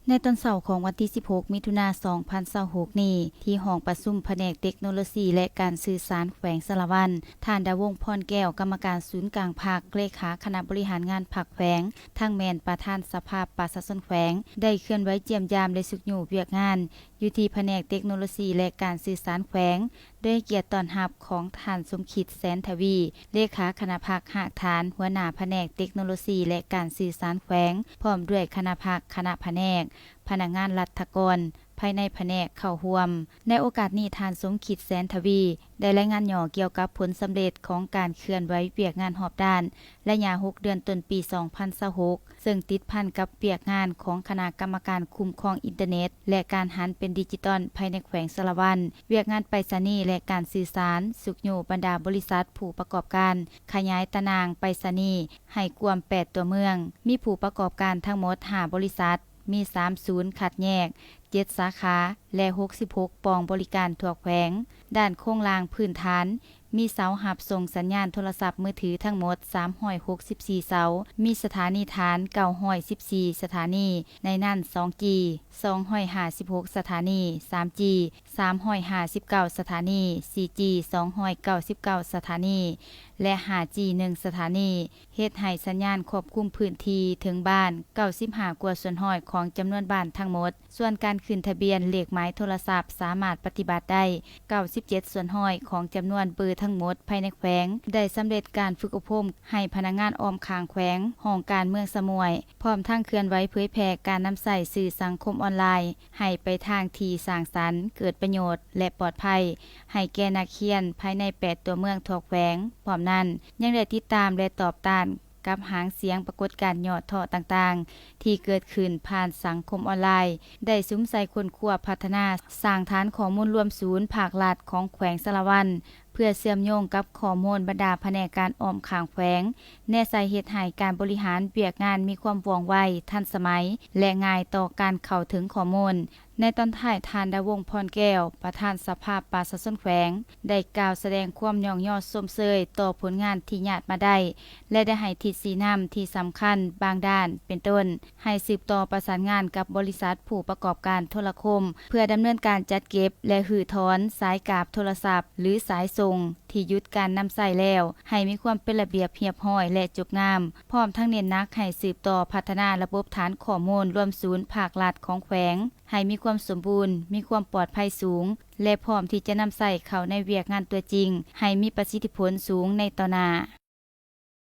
ໃນຕອນເຊົ້າຂອງວັນທີສິບຫົກ ມິຖຸນາ ສອງພັນຊາວຫົກນີ້ ທີ່ຫ້ອງປະຊຸມພະແນກເຕັກໂນໂລຊີ ແລະ ການສື່ສານແຂວງສາລະວັນ, ທ່ານ ດາວົງ ພອນແກ້ວ ກຳມະການສູນກາງພັກ, ເລຂາຄະນະບໍລິຫານງານພັກແຂວງ, ທັງແມ່ນປະທານສະພາປະຊາຊົນແຂວງ ໄດ້ເຄື່ອນໄຫວຢ້ຽມຢາມ ແລະ ຊຸກຍູ້ວຽກງານ ຢູ່ທີ່ພະແນກເຕັກໂນໂລຊີ ແລະ ການສື່ສານແຂວງ, ໂດຍໃຫ້ກຽດຕ້ອນຮັບຂອງທ່ານ ສົມຄິດ ແສນທະວີ ເລຂາຄະນະພັກຮາກຖານ, ຫົວໜ້າພະແນກເຕັກໂນໂລຊີ ແລະ ການສື່ສານແຂວງ, ພ້ອມດ້ວຍຄະນະພັກ, ຄະນະພະແນກ, ພະນັກງານລັດຖະກອນພາຍໃນພະແນກເຂົ້າຮ່ວມ. ໃນໂອກາດນີ້, ທ່ານ ສົມຄິດ ແສນທະວີ ໄດ້ລາຍງານຫຍໍ້ກ່ຽວກັບຜົນສຳເລັດຂອງການເຄື່ອນໄຫວວຽກງານຮອບດ້ານ ໄລຍະຫົກເດືອນຕົ້ນປີສອງພັນຊາວຫົກ ເຊິ່ງຕິດພັນກັບວຽກງານຂອງຄະນະກຳມະການຄຸ້ມຄອງອິນເຕີເນັດ ແລະ ການຫັນເປັນດິຈິຕອນພາຍໃນແຂວງສາລະວັນ, ວຽກງານໄປສະນີ ແລະ ການສື່ສານ, ຊຸກຍູ້ບັນດາບໍລິສັດຜູ້ປະກອບການຂະຫຍາຍຕາໜ່າງໄປສະນີໃຫ້ກວມແປດຕົວເມືອງ, ມີຜູ້ປະກອບການທັງໝົດຫ້າບໍລິສັດ, ມີສາມສູນຄັດແຍກ, ເຈັດສາຂາ ແລະ ຫົກສິບຫົກປ່ອງບໍລິການທົ່ວແຂວງ. ດ້ານໂຄງລ່າງພື້ນຖານ, ມີເສົາຮັບສົ່ງສັນຍານໂທລະສັບມືຖືທັງໝົດສາມຮ້ອຍຫົກສິບສີ່ເສົາ, ມີສະຖານີຖານເກົ້າຮ້ອຍສິບສີ່ສະຖານີ, ໃນນັ້ນ ສອງຈີ ສອງຮ້ອຍຫ້າສິບຫົກສະຖານີ, ສາມຈີ ສາມຮ້ອຍຫ້າສິບເກົ້າສະຖານີ, ສີ່ຈີ ສອງຮ້ອຍເກົ້າສິບເກົ້າສະຖານີ ແລະ ຫ້າຈີ ໜຶ່ງສະຖານີ, ເຮັດໃຫ້ສັນຍານຄວບຄຸມພື້ນທີ່ເຖິງບ້ານເກົ້າສິບຫ້າກວ່າສ່ວນຮ້ອຍຂອງຈຳນວນບ້ານທັງໝົດ. ສ່ວນການຂຶ້ນທະບຽນເລກໝາຍໂທລະສັບສາມາດປະຕິບັດໄດ້ເກົ້າສິບເຈັດສ່ວນຮ້ອຍຂອງຈຳນວນເບີທັງໝົດພາຍໃນແຂວງ, ໄດ້ສຳເລັດການຝຶກອົບຮົມໃຫ້ພະນັກງານອ້ອມຂ້າງແຂວງ, ຫ້ອງການເມືອງສະໝ້ວຍ, ພ້ອມທັງເຄື່ອນໄຫວເຜີຍແຜ່ການນຳໃຊ້ສື່ສັງຄົມອອນລາຍໃຫ້ໄປທາງທີ່ສ້າງສັນ, ເກີດປະໂຫຍດ ແລະ ປອດໄພ ໃຫ້ແກ່ນັກຮຽນພາຍໃນແປດຕົວເມືອງທົ່ວແຂວງ. ພ້ອມນັ້ນ, ຍັງໄດ້ຕິດຕາມ ແລະ ຕອບຕ້ານ ກັບຫາງສຽງປາກົດການຫຍໍ້ທໍ້ຕ່າງໆ ທີ່ເກີດຂຶ້ນຜ່ານສັງຄົມອອນລາຍ, ໄດ້ສຸມໃສ່ຄົ້ນຄວ້າພັດທະນາ, ສ້າງຖານຂໍ້ມູນລວມສູນພາກລັດຂອງແຂວງສາລະວັນ ເພື່ອເຊື່ອມໂຍງກັບຂໍ້ມູນບັນດາພະແນກການອ້ອມຂ້າງແຂວງ, ແນໃສ່ເຮັດໃຫ້ການບໍລິຫານວຽກງານມີຄວາມວ່ອງໄວ, ທັນສະໄໝ ແລະ ງ່າຍຕໍ່ການເຂົ້າເຖິງຂໍ້ມູນ. ໃນຕອນທ້າຍ, ທ່ານ ດາວົງ ພອນແກ້ວ ປະທານສະພາປະຊາຊົນແຂວງ ໄດ້ກ່າວສະແດງຄວາມຍ້ອງຍໍຊົມເຊີຍຕໍ່ຜົນງານທີ່ຍາດມາໄດ້ ແລະ ໄດ້ໃຫ້ທິດຊີ້ນຳທີ່ສຳຄັນບາງດ້ານ ເປັນຕົ້ນ ໃຫ້ສືບຕໍ່ປະສານງານກັບບໍລິສັດຜູ້ປະກອບການໂທລະຄົມ ເພື່ອດຳເນີນການຈັດເກັບ ແລະ ຮື້ຖອນສາຍກາບໂທລະສັບ ຫຼື ສາຍສົ່ງທີ່ຢຸດການນຳໃຊ້ແລ້ວ ໃຫ້ມີຄວາມເປັນລະບຽບຮຽບຮ້ອຍ ແລະ ຈົບງາມ, ພ້ອມທັງເນັ້ນໜັກໃຫ້ສືບຕໍ່ພັດທະນາລະບົບຖານຂໍ້ມູນລວມສູນພາກລັດຂອງແຂວງ ໃຫ້ມີຄວາມສົມບູນ, ມີຄວາມປອດໄພສູງ ແລະ ພ້ອມທີ່ຈະນຳໃຊ້ເຂົ້າໃນວຽກງານຕົວຈິງ ໃຫ້ມີປະສິດທິຜົນສູງໃນຕໍ່ໜ້າ.